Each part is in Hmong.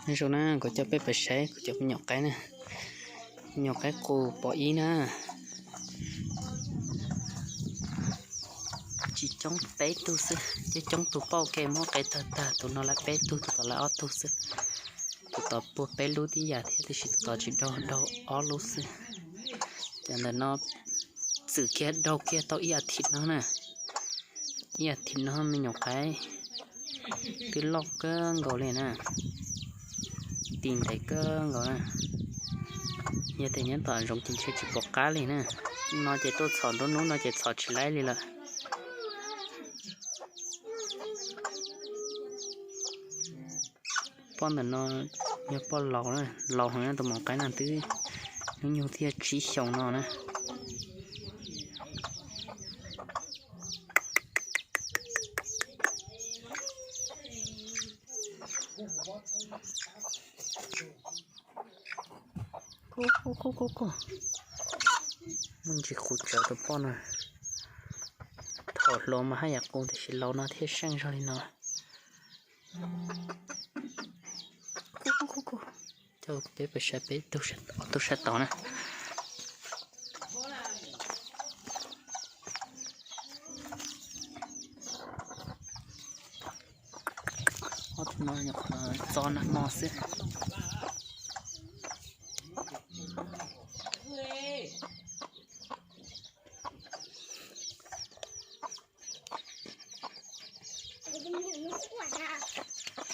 Nyob zoo na, kuv coj peb pais saib kuv cov me nyuam qaib na. Me nyuam qaib qus pom ib na. Tsis coob, peb tug xwb, coob coob tus pauj ke muab qev tawg tag, tus no lawm peb tug, tus tod lawm ob tug xwb. Tus tod puag peb lub tib yam thiab, tiam sis tus tod tsis daug, daug ob lub xwb. Ces ntawm no txwm kiag daug kiag tau ib as thiv no na. Ib as thiv no me nyuam qaib twb loj kawg nkaus li na, ti ntev kawg nkaus na. Yog tias nyob tom zoov ces ntshe tsis pom qab li na. No ces tuaj txhom nruab hnub no ces txhom tsis laib li lawm. Pob ntawm no yog pob laus, laus heev na, tus maum qaib no twb hnub nyoog thiaj tsib xyoos no na. Muaj ntsis qus tsawv tus poj no. Thaum hluas mas haj yam qus tiam sis laus no thiaj seej zog li no. Coj peb pais saib peb tug sab tod na. Ob tug no nyuam qhuav txo nag hmo xwb.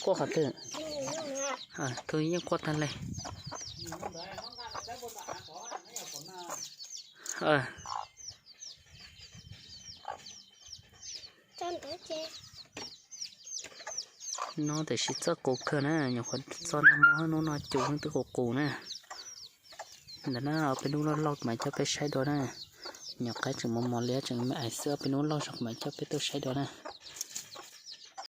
Quaj qhov twg? Tus yeej quaj tag li. No tiam sis txawj qus kawg na, nyuam qhuav txo nag hmo hnub no cus twb qus qus na. Ntawm na, ob peb hnub loj loj kuv mam coj peb saib dua na. Nyuam qaib tseem mos mos liab tseem me ais xwb, ob peb hnub loj zog kuv mam coj peb tuaj saib dua na.